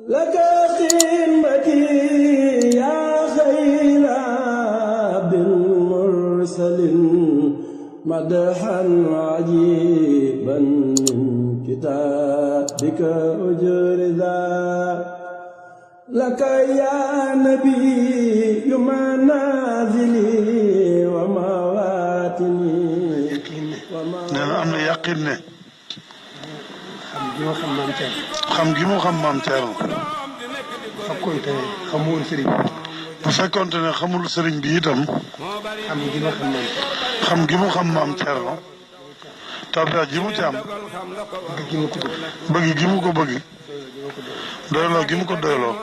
لك خدمتي يا خير عبد المرسل مدحا عجيبا من كتابك أجرذا لك يا نبي منازلي ومواتني nee na am na yaqin ne xam gi ma xam maam Thierno. xam gi mu xam maam Thierno. fekkonte ne xamoon sëriñ bi. bu fekkonte ne xamul sëriñ bi itam. xam gi ma xam maam. xam gi mu xam maam Thierno. tawfeex ji mu ci am. bëgg gi ma ko bëgg. bëgg gi mu ko bëgg. doyloo gi mu ko doyloo.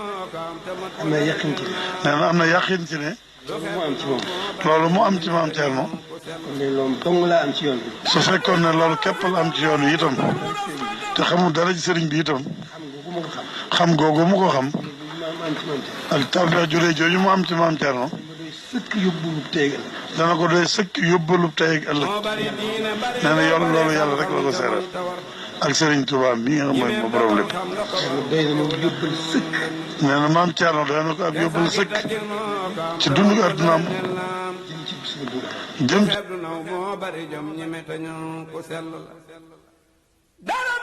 am na yaqin ci ne. nee na am na yaqin ci ne. loolu moo am ci moom. loolu mu am ci maam Thierno. kon de loolu dong laa am ci yoon bi. su fekkoon ne loolu képp la am ci yoon wi itam. te xamul dara ci sëriñ bi itam. xam googu ma ko xam. xam googu mu ko xam. ak tawfeex ju rëy jooju mu am ci maam Thierno. sëkk yóbbulu tey ëllëg. dana ko doy sëkk yóbbalu tey ak ëllëg. nee na yoon loolu yàlla rek la ko seeral. ak Serigne Touba mi nga xam mooy moo borom lépp. doy na moom yóbbal sëkk. nee na maam Thierno doy na ko ab yóbbal sëkk. ci dundu addunaam. jëm ci. dara